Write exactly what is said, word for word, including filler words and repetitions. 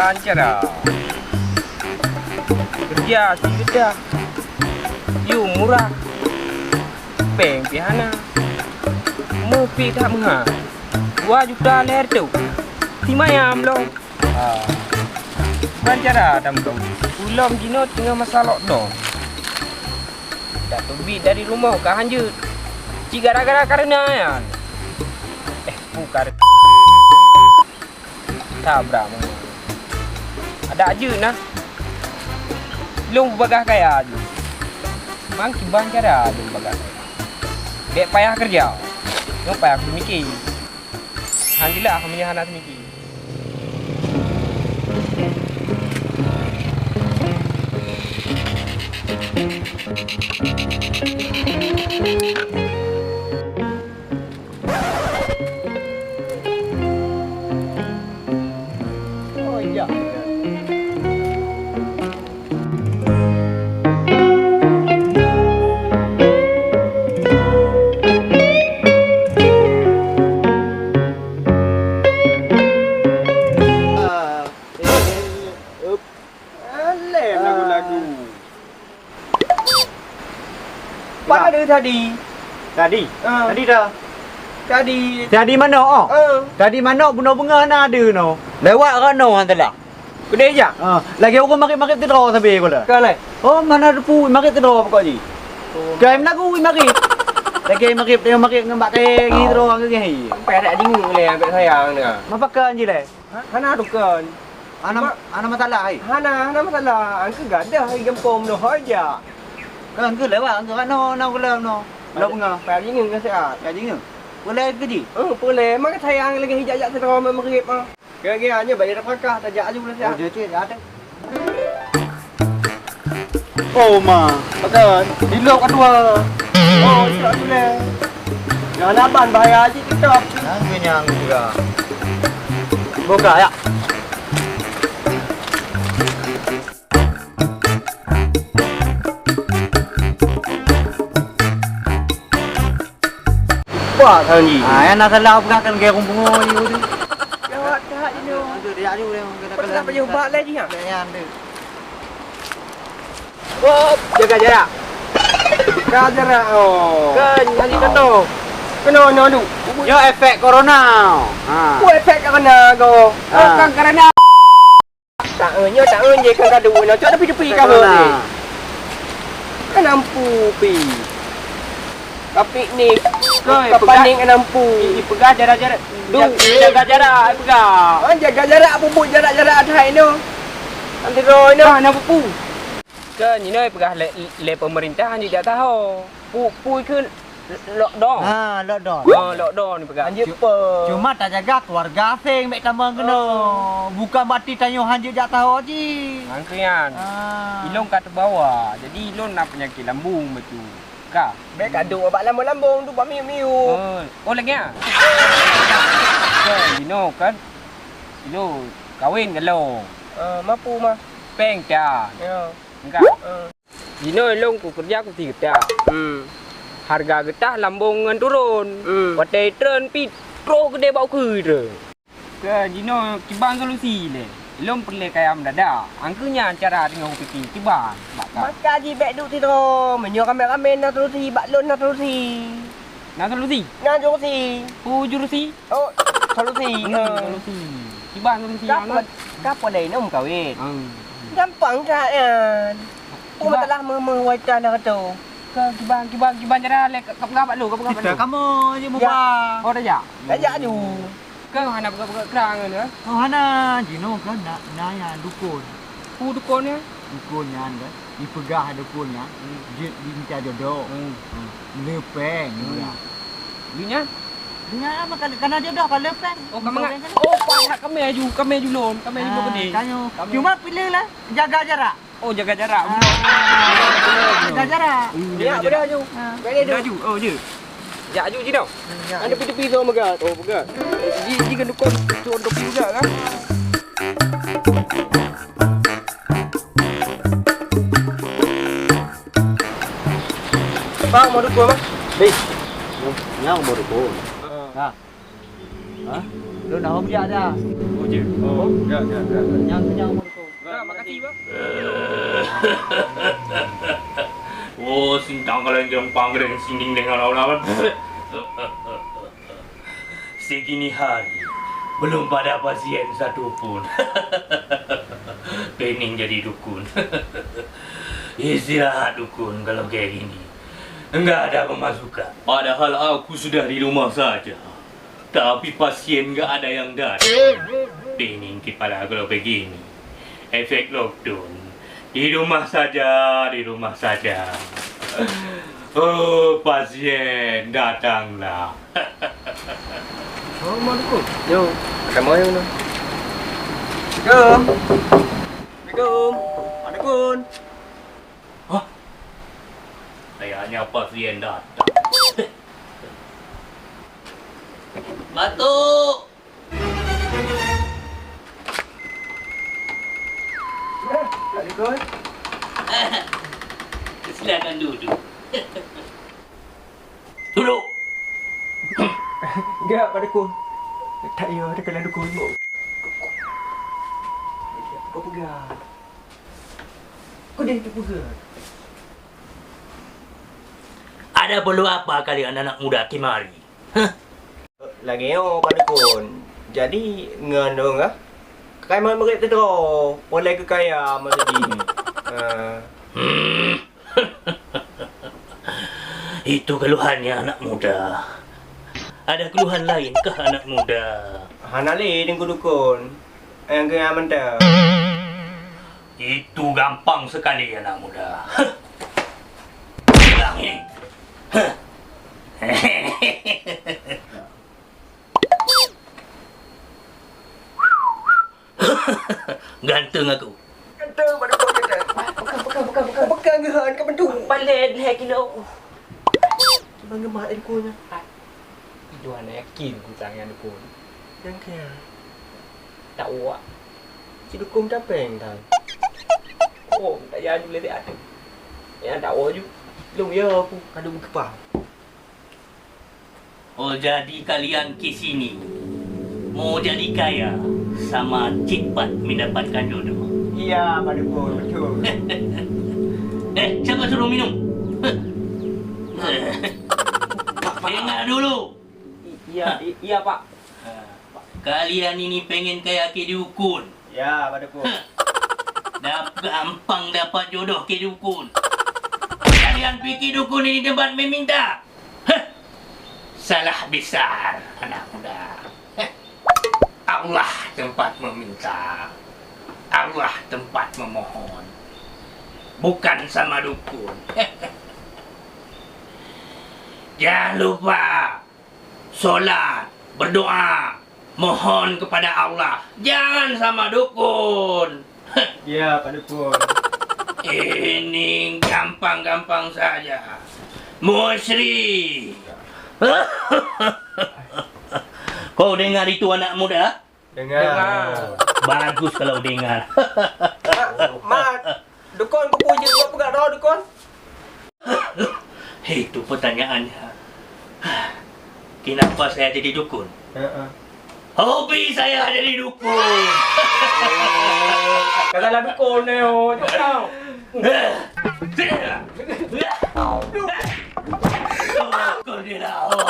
Lancara. Kerja si geudah. Yum murah. Péng pih hana. Meu pih that meuhai. Dua juta lhèe reutôh. Si mayam lom. Ah. Ban cara tameugawi. Ulôn jinoe teungoh masa lockdown. Tak teubiet dari rumoh ka hanjeuet. Cit gara-gara kareuna nyan. Eh, bukon. Tabrak mama. Adak jeuet na. Lôn beubagaih kaya jeuet. Mang kiban cara lôn beubagaih kaya. Bèk payah keureuja. Nyoe payah kumiké. Han jeulaih meunyoe hana seumiké. Oh, ya. Ah, eh, eh, eh, up. Alah, lagu-lagu. Pat na deuh tadi? Tadi? Ah. Tadi dah. Tadi. Tadi manok, oh? Ah. Tadi manok bunoe beungoh na deuh noh. Lewat ka noh han teulah. Keudeh jak? Ah, lagèe ureueng magrib-magrib teudroe sabe ko lah. Ka lé? Oh, mana depu magrib teudroe pokok jih. Oh. Kai meulagu magrib. Lagèe magrib, tengok magrib ngon bak kayèe gi teudroe ngon geuh. Payah tak jinguk lé, agak sayang dah. Mapakan jih lé? Ha, hana rukon. Hana, hana masalah, hai? Hana, hana masalah. Angkeu gadoh hai gampông meunoe, hai jak. Kan angkeu lewat, angkeu ka noe, noe gula meunoe. Gula bunga. Payah jingeu ngon siat. Payah jingeu. Peulai keu jih? Eh, peulai. Maka sayang lagèe hijak-jak sidroe magrib ah. Kira-kira nyoe bak jarak Pakah, tajak aju lah siat. Oh, jeuet, jeuet, jeuet. Oh, ma, pakon? Di lok ka dua. Oh, isok tu lé. Nyang hana ban bahaya jih TikTok. Nyang kenyang juga. Buka, ya. Wah, Kang Ji. Ah, nyang na salah peugah kan gaya rumpung ni tu. Gawat that inoe. Aduh, dia aju dia. Kau tak payah ubah lagi, ha? Jangan tu. Hop, jaga jarak. Jaga jarak, oh. Kan, Haji Toto. Kena nyoe duk. Nyoe efek corona. Ha. Ku efek corona ko. Ha. Kan corona. Tak, eh, nyoe tak, eh, je kan kadu nyoe. Cok tepi-tepi ka corona. Kan ampu pi. Tapi ni, koi, ka peugah, panik kan ampu. I, i peugah jarak-jarak. Du. Jaga jarak, i peugah. Ah, jaga jarak, apa buet jarak-jarak atai nyoe. Nanti roh nyoe. Kan ampu. Kan, inoe peugah lé, lé pemerintah hanjeuet jak taho. Pu-, pui keu lockdown. Ha, lockdown. Ha, lockdown peugah. Hanjeuet Cu-, pe. Cuma tajaga keluarga asing bèk tamong keunoe. Oh. Bukan berarti tanyoe hanjeuet jak taho jih. Angkeu nyan. Ha. Ilôn ka teubawa. Jadi ilôn na peunyakét lambung bacut. Ka. Bèk ka duek bak lambung-lambung, duek bak miyup-miyup. Oh, oh lagèe nyan. Kan, jinoe kan. Ilôn kawin galong. Eh, mapu mah. Péng tan. Ya. Engka. Eh. Jinoe lôn kukeureuja kusi geutah. Hmm. Hareuga geutah lambong ngon turôn. Hmm. Watèe treun pih troh keudéh bak ukeue treun. Keu jinoe kiban solusi lé. Lôn peureulèe kaya meudadak. Angkeu nyan cara teungoh kupike kiban. Bak ka. Maka jih bèk duek sidroe. Meunyoe ramé-ramé na solusi, bak lôn na solusi. Na solusi? Na solusi. Peue solusi? Oh, solusi. Hmm, eh. Solusi. Kiban solusi. Ka nyan, po-, ka polai nyoe meukawen. Hmm. Gampang that nyan. Peue masalah meuh-meuh watèe na tu? Ka kiban, kiban, kiban cara lé ka, ka peugah bak lôn, ka peugah bak lôn. Kamoe je mubah. Oh, tajak? Tajak aju. Ka hana peugah-peugah keurang nyan, eh? Oh, hana. Jinoe kan na, na nyan dukon. Peue dukon nyan? Dukon nyan kan. Ipeugah dukon nyan. Hmm. Jeuet dimita jodoh. Hmm. Hmm. Leupeng, hmm, ipeugah. Geuh nyan? Geuh nyan mah ka, ka na jodoh, ka leupeng. Oh, ka mangat. Leupeng kan? Oh, payah kamé aju, kamé aju lôn, kamé aju keudéh. Kamé. Cuma piléh lah, jaga jarak. Oh, jaga jarak. Ah. Jaga jarak. Hmm, jaga jarak. Aju. Ah. Aju. Oh, je. Jak aju jinoe. Hmm, ya. Ada tepi-tepi sama gat. Oh, peugah. Ji, ji kan dukon, tu untuk juga kan? Bang, mau dukun, Bang? Beh, nyang mau dukun. Ha. Ha? Lôn dah hom jak dah. Oh, jeuet. Oh, ya, ya, ya. Nyang kenyang pun tu. Makasih, Bang. Oh, sintang kalian jompang kalian sinding dengan lawan-lawan. Segini hari, belum pada pasien satu pun. Pening jadi dukun. Istirahat dukun kalau kayak gini. Enggak ada pemasukan. Padahal aku sudah di rumah saja. Tapi pasien enggak ada yang datang. Pening kepala kalau begini. Efek lockdown. Di rumah saja, di rumah saja. Oh, pasien, datanglah. Oh, Mak Dukun. Yo, ada mau yang mana? Assalamualaikum. Assalamualaikum. Mak Dukun. Hah? Kayaknya pasien datang. Batuk. Assalamualaikum. Silakan duduk. Duduk. Enggak, Pak Dukun. Tak ya, ada kena dukun. Kau pegang. Kau dah itu pegang. Ada perlu apa kalian anak muda kemari? Hah? Lagèe nyoe, Pak Dukun. Jadi, ngon dong ah, kai meurit sidroe, poleh keu kaya meusidin. Ha. Hmm. Itu keluhannya anak muda. Ada keluhan lain kah anak muda? Hana lé, Teungku Dukun. Nyang keu nyan mantong. Itu gampang sekali, anak muda. Heh. Ulangi. Heh. Ganteng aku. Ganteng, pada kau ganteng. Pegang, pegang, pegang, pegang. Pegang ke han, kau bantu. Palet, leh kilo. Bang gemak di dukun nyan. Itu hana yakin ku sang nyan dukun. Nyang keu nyan. Tak wak. Si dukun tapeng tang. Oh, tak jadi lé atu. Ya tak wak ju. Lom ya aku kadu beukeupa. Oh, jadi kalian ke sini mau jadi kaya sama cepat mendapatkan jodoh. Iya, Pak Dukun, betul. Eh, siapa suruh minum? Dengar dulu. I-, iya, i-, iya, Pak. Kalian ini pengen kaya ke dukun? Ya, Pak Dukun. Dap-, gampang dapat jodoh ke dukun. Kalian pikir dukun ini tempat meminta? Heh. Salah besar, anak muda. Heh. Allah tempat meminta. Allah tempat memohon. Bukan sama dukun. Jangan lupa sholat, berdoa, mohon kepada Allah. Jangan sama dukun. Ya, Pak Dukun. Ini gampang-gampang saja. Musyrik. Kau dengar itu, anak muda? Dengar. Dengar. Bagus kalau dengar. Mak, Mak, dukun kupu jeuet buat peugah droe, dukun? Itu pertanyaannya. Kenapa saya jadi dukun? Heeh. Hobi saya jadi dukun. Kata lah dukun ni, oh, jom kau. Kau ni lah, oh.